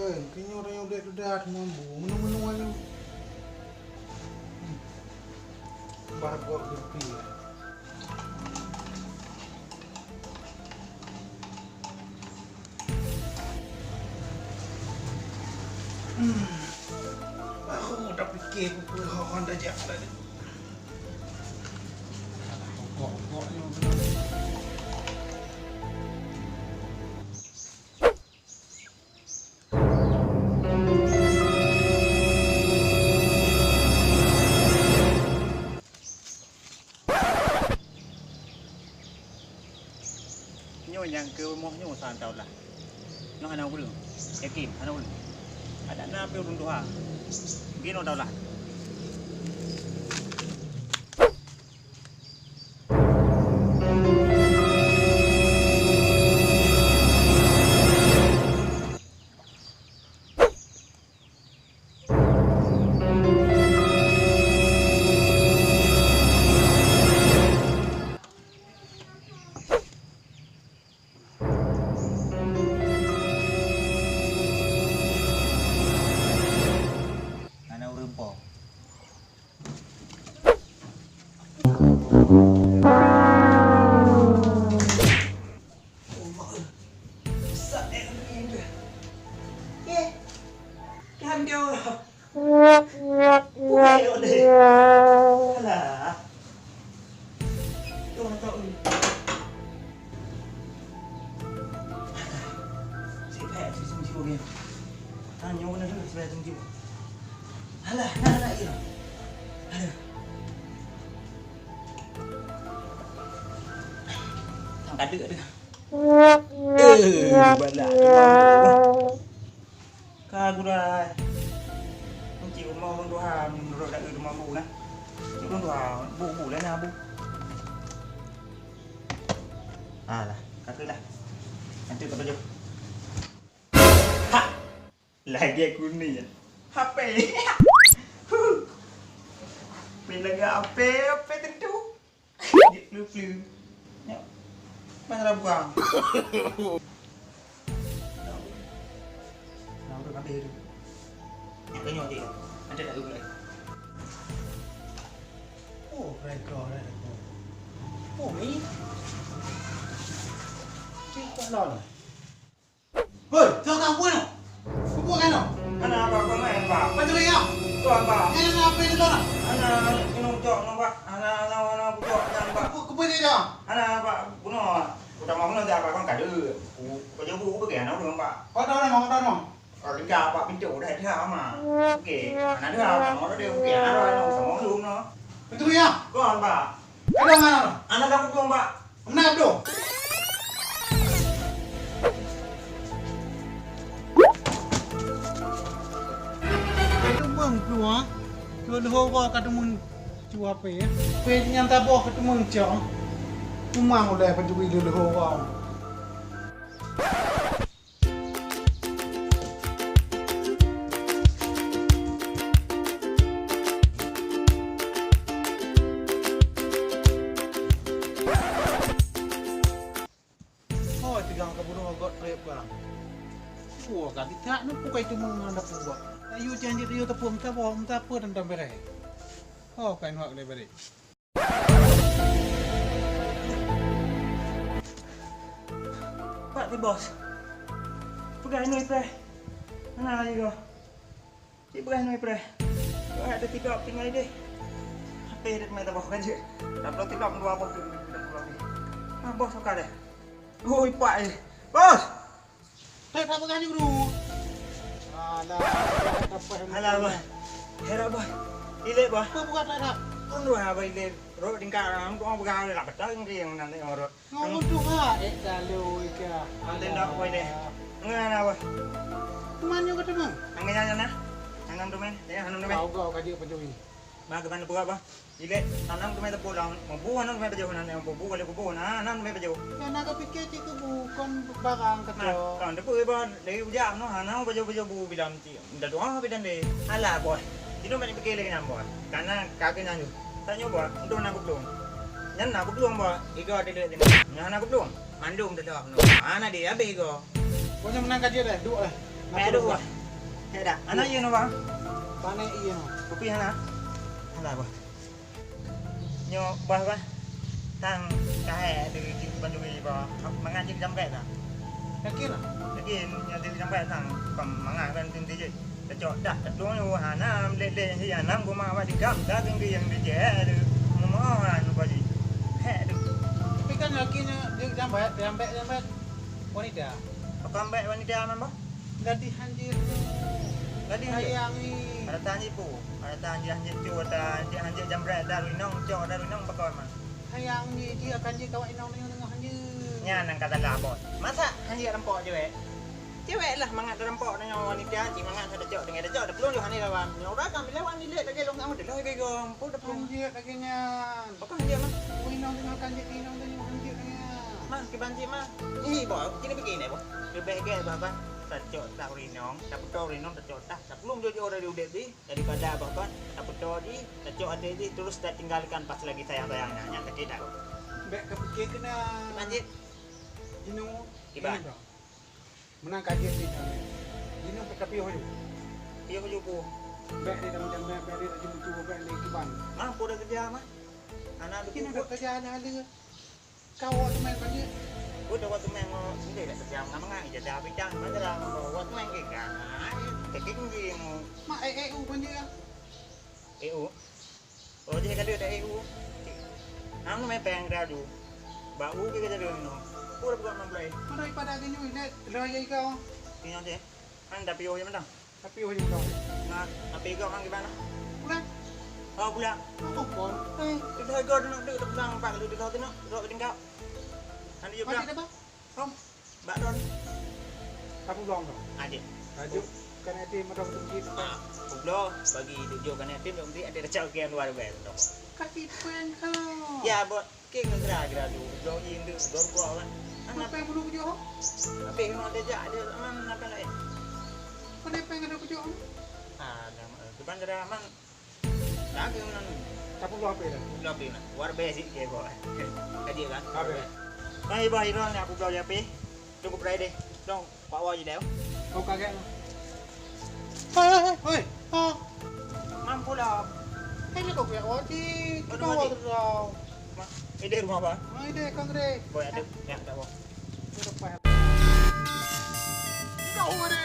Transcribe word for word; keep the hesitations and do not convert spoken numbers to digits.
Keunoe tanyoe udép-udép mambu, meunyoe-meunyoe nyoe. Bargok geupi. Hmm. Baru tapike peue-peue hon tajak tadi. Rokok-rokok nyoe. Nyoe nyang keu rumoh nyoe sa taulah. Nyoe hana ureueng. Yakin, hana ureueng. Adak na pih ureueng tuha. Mungken ureueng taulah. Hana ureueng po. Oh, mak, eh. Besar, eh, eh, eh. Eh, dah ambil orang. Bukan, eh, eh. Alah. Tuh, tak, eh. Alah. Saya payah tu, saya jiwa dia. Ha, nyawa nak dulu, saya tunggu. Alah, nak, nak, ya. Aduh. Sang kadek tu. Eh, balak tu. Ka gulai. Kunci rumah ureueng tuha, meunurot dak rumah bu nah. Kunci ureueng tuha, bu, bu lah nah, bu. Alah, ka keuh lah. Nanti ka tujoh. Ha! Lagèe kuning. H P. Main lagèe H P, H P tentu. Jeuet peue-peue. Nyoe. Ban rab buang. Nah, udah habis tu. Nyoe, nyoe je. Ada tak gula? Oh, rego, rego. Oh, ni. Cik, kok lon? Hei, jangan bunuh. Kubukan noh. Hana, Pak, kon main, Pak. Pencuri ya? Kon, Pak. Ini apa ini kau? Hana, inong cok noh, Pak. Hana, hana, hana, kucok nyan, Pak. Ku, ku beri dia. Hana, Pak, bunoe. Utamong bunoe jak, Pak, kon kade. Ku, ku jemput, ku pergi, hana, bunoe, Pak. Kau tahu nama, kau tahu nama? Kau tinggal, Pak, pintu dah ada, Mak. Okey, hana ada, Pak, mau ada, okey, hana ada, hana ada, sama dulu, noh. Pencuri ya? Kon, Pak. Ada mana? Hana, Pak, kucok, Pak. Meunan, Abdul. Ka teumeung keuluwa, keu leuhô uroe ka teumeung cue H P. H P nyang saboh ka teumeung cok. Teuma ulèe peuturi leuhô uroe. Hôi, teugang ka bunoe göt trép barang. Pue ka ditak, na pue ka iteumé ngon dapur göt. Ayu janji ayu teupeue meusaboh, meusapeue dan tambéré. Ho, ka inong lé baré. Pak, ti bos. Peugah inong ipreh. Mana lagi kau? Cit peugah inong ipreh. Kau hai teutilok tinggai deh. H P dah teumé taboh kan cit. Dah bloe tilok dua boh tu. Ah, bos buka deh. Ui, pak eh. Bos! Hai, tak peugah ni guru. Alah, tak apa. Alah, bos. Hera, bos. Ilek, bos. Apa buka tak nak? Tunggu, abang ilek. Rot tingkat orang tu orang pegang dah petang ke yang nak tengok rot. Ngomong tu ha, eh, lalu ika. Anten dak koi deh. Ngan apa? Teman nyoe kata bang. Angan nyan nah. Anam tu men. Ya, anam tu men. Kau kau kaji apa jauh ini? Bang, ke mana buat, bang? Ilek, anam tu men tepuk lah. Mampu anam tu men baju nan yang mampu boleh kubu. Nah, anam tu men baju. Ya, nak kau fikir cik tu bukan barang kata. Nah, kan depu bang, dari ujak noh, anam baju-baju bu bilang cik. Minta doa apa dan deh? Alah, bos. Inoe banyak pikir lagi nyan, bos. Karena kaki nyan tu. Tanya, bos, untuk nak kuplung. Nyan nak kuplung, bos. Iga ada duit sini. Nyan nak kuplung. Mandum tetap. Mana dia habis iga? Pokoknya menang kaji dah, dua lah. Eh, aduh, bos. Hek dak? Hana ié nyoe, Bang? Pane ié nyoe? Kupi hana? Hana, Bang. Nyoe bah, bah. Tang kahé deungon cit bandum ié, Bang. Mangat cit jambret dah. Yakin lah? Yakin, nyoe cit jambret tang. Bukan mangat kan cit jih. Tacok dah, tacok nyoe hana lé-lé hi anam guma awak dikam dah tinggi yang dijéh tu. Memohon bagi. Hek tu. Tapi kan laki nyoe dia jambret, jambret, jambret. Wanita. Apa ambek wanita memang? Gadih hanjeuet. Gadih hanjeuet? Sayang ni. Ada tahan jipu. Ada tahan jih hanjeuet cu, ada jih hanjeuet jambret daru inong, cok daru inong pakon mah. Sayang ni, dia akan jih kawak inong tengok-tengok hanjeuet. Nyan nang kata lah, Bos. Masa hanjeuet rempok cewek? Cewek lah mangat rempok dengan wanita, cik mangat ada cok dengan ada cok, ada peluru hana lawan. Nyoe urang kami lawan ni lek lagi long sama dulu lagi gom. Pun ada peluru. Hanjeuet lagi nyan. Pakon hanjeuet mah? Inong tengok kan jih, inong tengok hanjeuet nyan. Mah, kiban cik mah. Ih, Bos, kini begini, Bos. Lebih gaya, Bos, Bos. Tacok tak urinong, tak betul urinong, tacok tak. Tak belum jujur dari udep di, daripada Bos kan, tak betul di, tacok até di, terus tak tinggalkan pas lagi sayang-sayangnya. Nyan sakit tak, Bos? Bek kepikir kena. Lanjut. Jinu. Kiban. Ini, Bos. Menang kaget di sana. Jinu tapi hoyo. Piôh ju, Pu. Bek di dalam jambai, bek di dalam jinu, bek di kiban. Mampu dah kerja mah. Anak Kini tu dah kerja ada hala. Kau awak teumèe banyak. Udah awak teumèe ngon sendiri dah kerja mangat-mangat, ijazah bidang, mana dah awak teumèe ke kan? Kecil tinggi mu. Mak eh eh u banyak ah. Eh u. Oh, dia kata dah eh u. Am teumèe peng dah tu. Bak u ke kata dia no. Aku dah buat enam belas. Mana daripada gini, lihat, lihat kau. Tengok je. Kan dah piôh je mentang. Tapi oh, jauh. Nah, tapi kau mang gimana? Pulang. Oh, pulang. Apa kau? Eh, kita harga dulu, dulu pulang empat kali, dulu tengok, dulu tinggal. Nanti dia pulang. Masih ada apa? Om, Mbak Don. Kamu belum kau? Adik. Ajuk, kan ada mata betul gitu. Ah, goblok, bagi tujuh kan ada, nanti ada cakap yang luar biasa. Kasih pun kau. Ya, buat. Keng ngon gra-gra tu, bloe ié ndeuk, bloe rukok kan. Anak pèng bulu kujok ho? Habéh memang ada jak, ada aman apa lain. Mana pèng ada kujok ho? Ah, dah, eh, depan gra aman. Lagi mana? Tapi bloe habéh dah. Bloe habéh nak. War basic ke, boy. Tadi kan? Habéh. Nah, ibu Iron ni aku bloe habéh. Tunggu Friday. Dong, Pak Wai deh. Kau kaget lah. Hei, hei, hei. Ah. Mampu lah. Hei, ni kau kaget Wai. Kau Wai terus. Ma, ini rumah apa? Ma, ini kau gede. Boy, ada. Ya, tak apa. Kau gede.